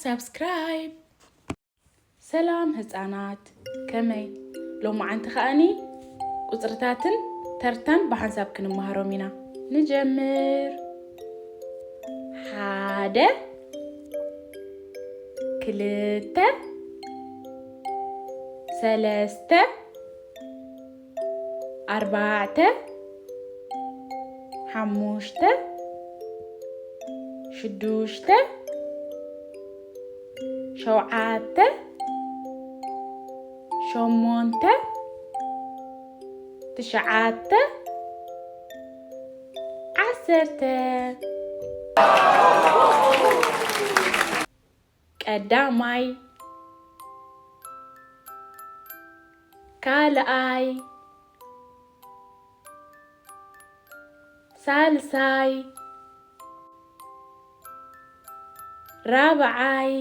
ሳብስክራይብ። ሰላም ህፃናት፣ ከመይ? ሎማዓንቲ ከኣኒ ቁፅርታትን ተርታን ብሓንሳብ ክንመሃሮም ኢና። ንጀምር። ሓደ፣ ክልተ፣ ሰለስተ፣ ኣርባዕተ፣ ሓሙሽተ፣ ሽዱሽተ፣ ሸውዓተ፣ ሸሞንተ፣ ትሽዓተ፣ ዓሰርተ። ቀዳማይ፣ ካልኣይ፣ ሳልሳይ፣ ራብዓይ፣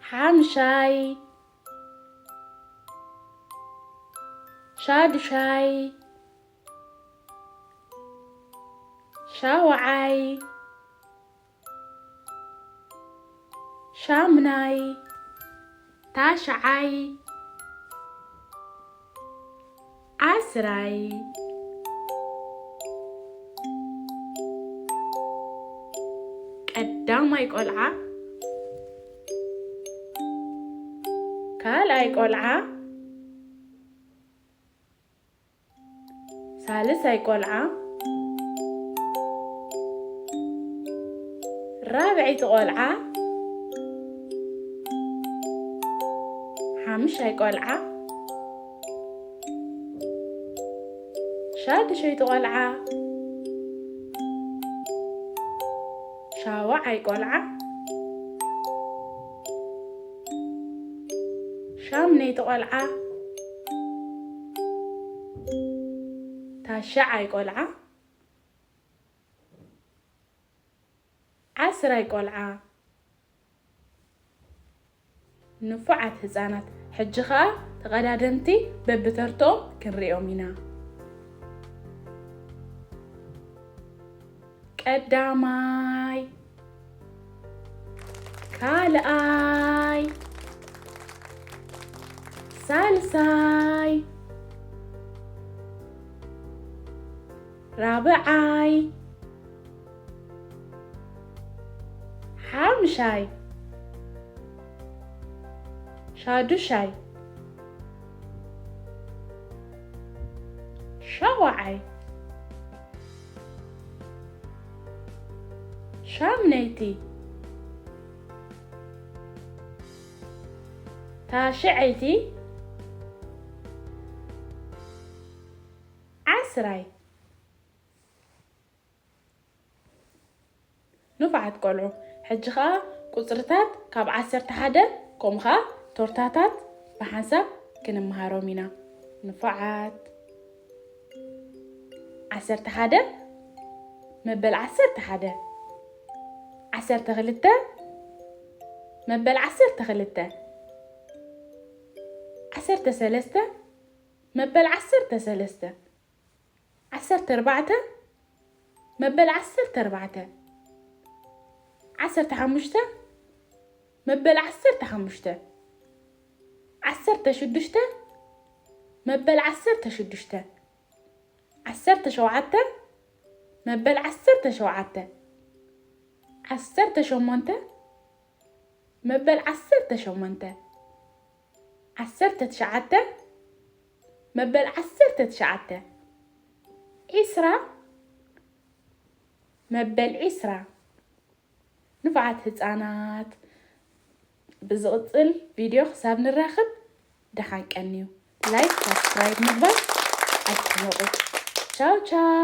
ሓምሻይ፣ ሻዱሻይ፣ ሻውዓይ፣ ሻምናይ፣ ታሽዓይ፣ ዓስራይ። ቀዳማይ ቆልዓ፣ ካልኣይ ቆልዓ፣ ሳልሳይ ቆልዓ፣ ራብዐይቲ ቆልዓ፣ ሓምሻይ ቆልዓ፣ ሻድሸይቲ ቆልዓ፣ ሻውዓይ ቆልዓ፣ ሻምነይቲ ቆልዓ፣ ታሽዓይ ቆልዓ፣ ዓስራይ ቆልዓ። ንፉዓት ህፃናት፣ ሕጂ ኸኣ ተቐዳደምቲ በብተርትኦም ክንሪኦም ኢና። ቀዳማይ፣ ካልኣይ፣ ሳልሳይ፣ ራብዓይ፣ ሓምሻይ፣ ሻዱሻይ፣ ሻውዓይ፣ ሻምነይቲ፣ ታሽዐይቲ፣ ዓስራይ። ንፉዓት ቆልዑ፣ ሕጂ ኸኣ ቁጽርታት ካብ ዓሰርተ ሓደ፣ ከምኡ ኸኣ ቶርታታት ብሓንሳብ ክንመሃሮም ኢና። ንፉዓት። ዓሰርተ ሓደ፣ መበል ዓሰርተ ሓደ። ዓሰርተ ክልተ፣ መበል ዓሰርተ ክልተ። ዓሰርተ ሰለስተ፣ መበል ዓሰርተ ሰለስተ። ዓሰርተ ኣርባዕተ፣ መበል ዓሰርተ ኣርባዕተ። ዓሰርተ ሓሙሽተ፣ መበል ዓሰርተ ሓሙሽተ። ዓሰርተ ሽዱሽተ፣ መበል ዓሰርተ ሽዱሽተ። ዓሰርተ ሸውዓተ፣ መበል ዓሰርተ ሸውዓተ። ዓሰርተ ሸሞንተ፣ መበል ዓሰርተ ሸሞንተ። ዓሰርተ ትሽዓተ፣ መበል ዓሰርተ ትሽዓተ። ዒስራ፣ መበል ዒስራ። ንፉዓት ህፃናት፣ ብዝቕፅል ቪድዮ ክሳብ ንራኸብ ደሓን ቀንዩ። ላይክ፣ ሳብስክራይብ ምግባር ኣይትሕመቑ። ቻው ቻው።